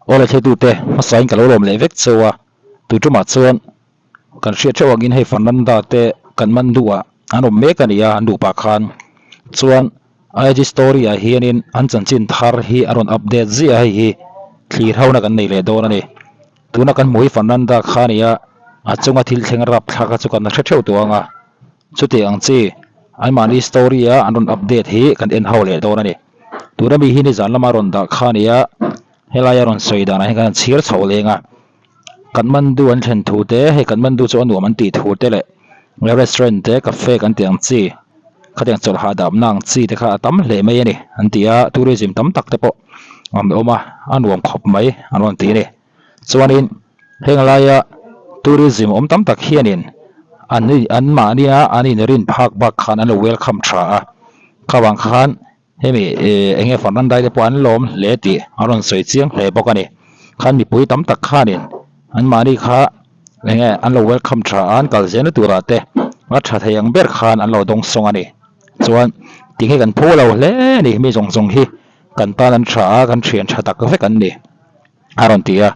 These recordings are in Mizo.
Awle thleitute hmasain ka lo lawm leh vek cheu a, tuitumah chuan kan hriat theuh angin hei Fernanda te kan man duhah an awm mek a ni a, an duh pah khan chuan IG story ah hianin an chanchin thar hi a rawn update ziah a, hei hi thlir hona kan nei leh dawn a ni. Tuna kan hmuh hi Fernanda kha a ni a, a chunga thil thleng rapthlak kha chu kan hre theuh tawh ang a, chuti ang chi anmahni story a an rawn update hi kan en ho leh dawn a ni. Tuna mi hi nizan lama rawn dah kha a ni a, helai a rawn sawi danah hian kan han chhiar chho leng a, Kathmandu an thlen thu te, hei Kathmandu chu a nuam an tih thu te leh restaurant te cafe kan tih ang chi khatiang chawlh hahdamna ang chi te kha a tam hle mai a ni an ti a, tourism tam tak te pawh an awm a, a nuam khawp mai an rawn ti a ni. Chuanin heng laia tourism awm tam tak hianin an an mahnia an inrin phak bak khan an lo welcome tha a, kha vang khan hemi ih eng nge Fernandai te pawh an lawm hle tih a rawn sawi chiang hle bawk a ni. Khan mipui tam tak khanin an mahni kha eng nge an lo welcome tha a, an kal zelna turah te a tha thei ang ber khan an lo dawng sawng a ni. Chuan tinge kan phu lo hle a ni mi zawng zawng hi kan tan an tha a, kan thian tha tak vek an ni. A rawn ti a,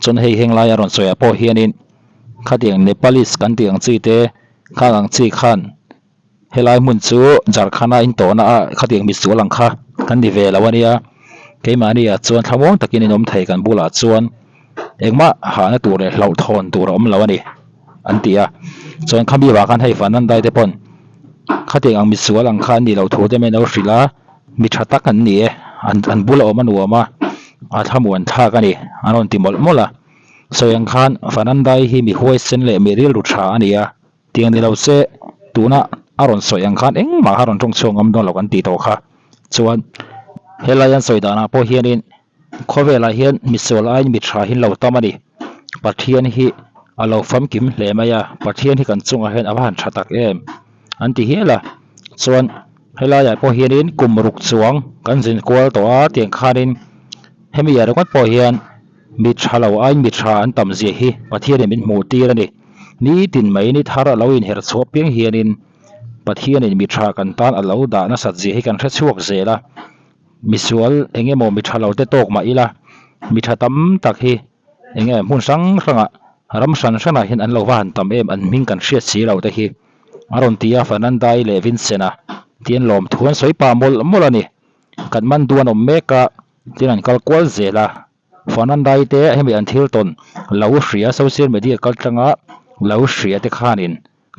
chuan hei heng lai a rawn sawi ah pawh hianin khatiang Nepalese kan tih ang chi te khang ang chi khan helai hmun chu Jharkhand a intawhna ah khatiang misual ang kha kan ni ve lo a nia, keimahni ah chuan thlamuang takin in awm thei kan bulah chuan engmah hahna tur leh hlauhthawn tur a awm lo a ni an ti a, chuan khami vang khan hei Vanandai te pawn khatiang ang misual ang kha an nih loh thu te min lo hrilh a. Mi tha tak an ni e, an an bula awm a nuam a, a thlamuan thlak a ni, an rawn ti mawlh mawlh a. Sawi ang khan Fanandai hi mi huaisen leh mi rilru tha a ni a, tiang ni lo se tuna a rawn sawi ang khan engmah kha rawn tawng chhuak ngam dawn lo kan tih tawh kha. Chuan helai an sawi danah pawh hianin khawvelah hian misual aiin mi tha hi an lo tam a ni. Pathian hi a lo famkim hle mai a, Pathian hi kan chungah hian a va han tha tak em an ti hial a. Chuan helaiah pawh hianin kum ruk chuang kan zin kual tawh a tiang khanin hemi ah ringawt pawh hian mi tha lo aiin mi tha an tam zia hi Pathianin min hmuh tir a ni. Nitin mai ni thar a lo inherh chhuah piang hianin Pathianin mi tha kan tan a lo dah nasat zia hi kan hre chhuak zel a. Misual eng emaw mi tha lo te tawk mah ila mi tha tam tak hi eng nge hmun hrang hrangah ram hran hranah hian an lo va han tam em an hming kan hriat si lo te hi a rawn ti a Fernandai leh Vincent-a tih an lawm thu an sawi pah mawlh mawlh a ni. Kathmandu an awm mek a tin an kal kual zel a Fernandai te hemi an thil tawn lo hria social media kal tanga lo hria te khanin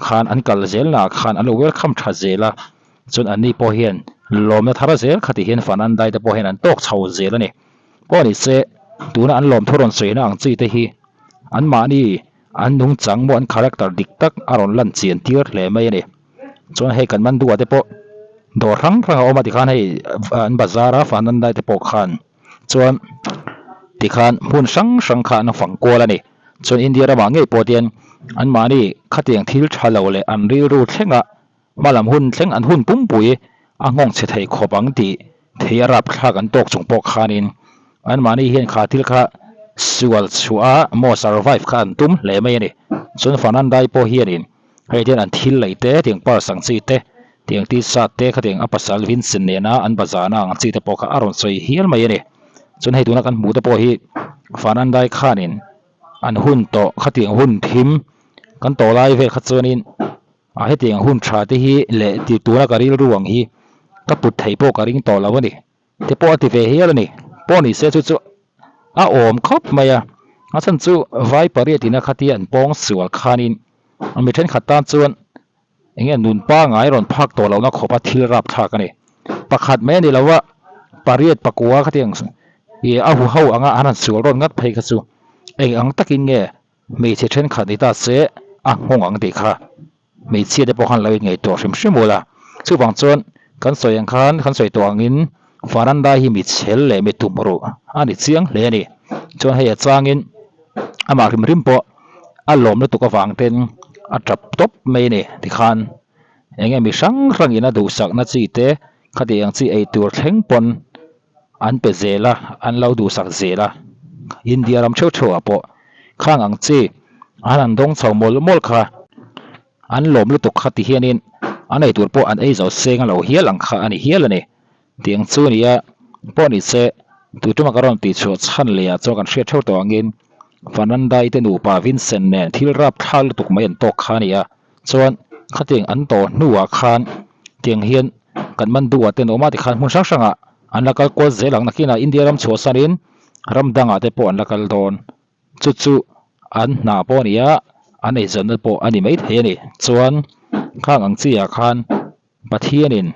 khan an kal zel naah khan an lo welcome tha zel a chuan anni pawh hian lawmna thar zel kha ti hian Fernandai te pawh hian an tawk chho zel a ni. Pawh ni se tuna an lawmthu rawn sawi na ang chi te hi anmahni an nungchang maw an character dik tak a rawn lan chian tir hle mai a ni. Chuan hei kan man duhah te pawh dawr hrang hrang a awm a tikhan hei an bazar a Fernandai te pawh khan chuan tikhan hmun hrang hrang kha an fang kual a ni. Chuan India ramah ngei pawh tian anmahni khatiang thil tha lo leh an rilru thlenga hmalam hun thleng an hun pumpui a nghawng chhe thei khawp ang tih thei a rapthlak an tawk chung pawh khanin anmahni hian kha thil kha sual chhuah a maw survive kha an tum hle mai a ni. Chuan Fernandai pawh hianin hei hian an thil lei te tiang purse ang chi te tiang t-shirt te khatiang a pasal Vincent nena an bazarna ang chi te pawh kha a rawn sawi hial mai a ni. Chuan hei tuna kan hmuh te pawh hi Fernandai khanin an hun tawh khatiang hun thim kan tawh lai vel kha chuanin A hetiang hun tha te hi leh ti tura ka rilru ang hi ka put theih pawh ka ring tawh lo a ni. Te pawh a ti ve hial a ni. Pawh ni se chu chu a awm khawp mai a. A chhan chu vai pariat ina khatia an pawng sual khanin mi thenkhat tan chuan eng nge nun pangai rawn phak tawh lohna khawpa thil rapthlak a ni. Pakhat mai a ni lo a, pariat pakua khatiang ih a huho anga an han sual rawn ngat phei kha chu eng ang takin nge Hmeichhe thenkhat ni ta se a nghawng ang tih kha hmeichhia te pawh khan lo inngaihtuah hrim hrim ula. Chuvang chuan kan sawi ang khan kan sawi tawh angin Faranda hi mi chhel leh mi tum ruh a ni chiang hle a ni. Chuan hei a changin amah hrim hrim pawh a lawm lutuk avang ten a tap tawp mai a ni tikhan eng nge mi hrang hrangin a duhsakna chi te khatiang ang chi ei tur thleng pawn an pe zel a, an lo duhsak zel a, India ram theuh theuhah pawh khang ang chi an han dawng chho mawlh mawlh kha an lawm lutuk kha ti hianin an ei tur pawh an ei zo seng a lo hial ang kha a ni hial a ni. Tiang chu nia pawh ni se. Tutuma ka rawn tihchhuah chhan leh ah chuan kan hriat theuh tawh angin Fernanda-i te nupa Vincent nen thil rapthlak lutuk mai an tawk kha a ni a. Chuan khatiang an tawh hnuah khan tiang hian kan man duhah te an awm a tikhan hmun hrang hrangah an la kal kual zel ang. Nakinah India ram chhuahsanin ram dangah te pawh an la kal dawn. Chu chu an hna pawh a ni a, an eizawnna pawh a ni maithei a ni. Chuan khang ang chiah khan Pathianin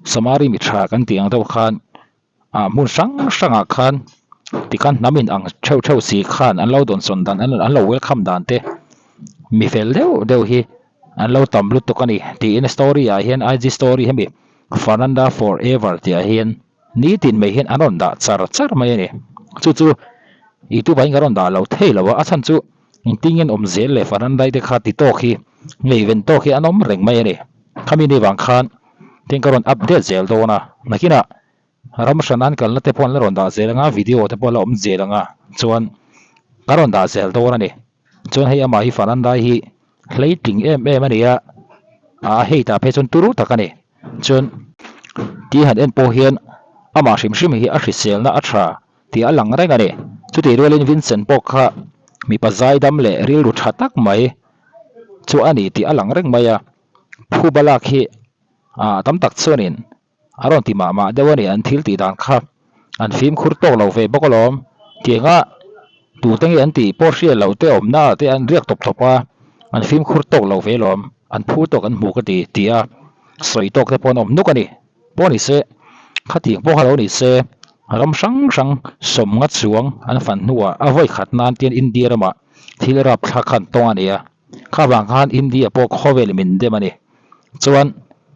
Samari mi tha kan tih ang deuh khan ah hmun hrang hrangah khan tikhan hnam in ang theuh theuh si khan an lo dawnsawn dan an lo welcome dan te mi fel deuh deuh hi an lo tam lutuk a ni tiin story ah hian IG story hemi Fernanda for ever tih ah hian nitin mai hian an rawn dah char char mai a ni chu chu youtube ah hian ka rawn dah lo thei lo a a chhan chu engtin nge an awm zel leh Fernanda te kha ti tawk hi ngaihven tawk hi an awm reng mai a ni khami ni vang khan. Tin ka rawn update zel dawn a, nakinah ram hran an kalna te pawh an la rawn dah zel anga video te pawh a la awm zel anga chuan ka rawn dah zel dawn a ni. Chuan hei amah hi Farandai hi hleitling em em a ni a, a hei tah phei chuan turu tak a ni. Chuan tih han en pawh hian amah hrim hrim hi a hriselna a tha tih a lang reng a ni. Chutih rualin Vincent pawh kha mipa zaidam leh rilru tha tak mai chu a ni tih a lang reng mai a. Phuba lak hi ah tam tak chuanin a rawn ti mah mah deuh a ni, an thil tih dan kha an fimkhur tawk lo ve bawk alawm. Tianga tute nge an tih pawh hriat loh te awmna ah te an riak tawp tawp a, an fimkhur tawk lo ve alawm, an phu tawk an hmu ka ti ti a, sawi tawk te pawh an awm nuk a ni. Pawh ni se, khatiang pawh kha lo ni se, ram hrang hrang sawmnga chuang an fan hnuah a vawi khat nan tian India ramah thil rapthlak kha an tawng a ni a. Kha vang khan India pawh khawvel min dem a ni. Chuan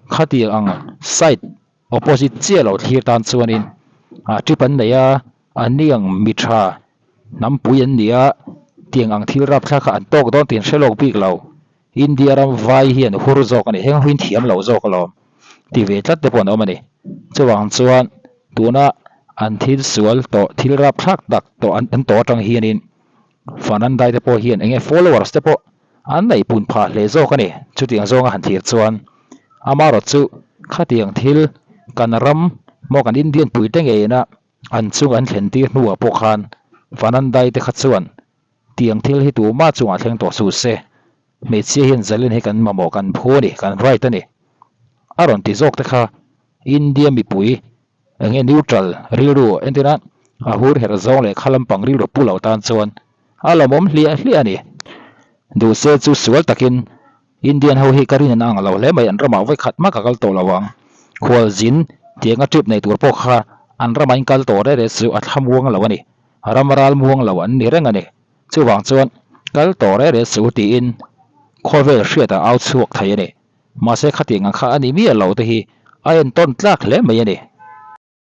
khatiang ang side opposite chiah lo thlir tan chuanin ah trip an nei a, an ni ang mi tha hnampui an ni a, tiang ang thil rapthlak kha an tawk dawn tih an hre lawk bik lo. India ram vai hian hur zawk a ni, heng huin thiam lo zawk alawm ti ve tlat te pawh an awm a ni. Chuvang chuan tuna an thil sual tawh thil rapthlak tak tawh an tawh atang hianin Fanandai te pawh hian enge followers te pawh an neih pun phah hle zawk a ni. Chutiang zawnga han thlir chuan amarawt chu khatiang thil kan ram maw kan Indian pui te ngeina an chung an thlen tir hnuah pawh khan Fanandai te kha chuan tiang thil hi tumah chungah thleng tawh suh se. Hmeichhia hian zalen hi kan mamawh kan phu a ni, kan right a ni a rawn ti zawk te kha India mipui Enge neutral rilru entirna a hur herh zawng leh kha lampang rilru pu lo tan chuan a lawmawm hliah hliah a ni. Duhse chu sual takin Indian ho hi ka rin an ang lo hle mai an ramah vawi khat mah ka kal tawh lo ang. Khualzin tianga trip nei tur pawh kha an ramah in kal tawh reh reh chu a thla muang lo a ni. Ram ral muang lo an ni reng a ni. Chuvang chuan kal tawh reh reh chu tiin khawvel hriatah au chhuak thei a ni. Mahse khatiang ang kha a ni miah lo te hi a entawn tlak hle mai a ni.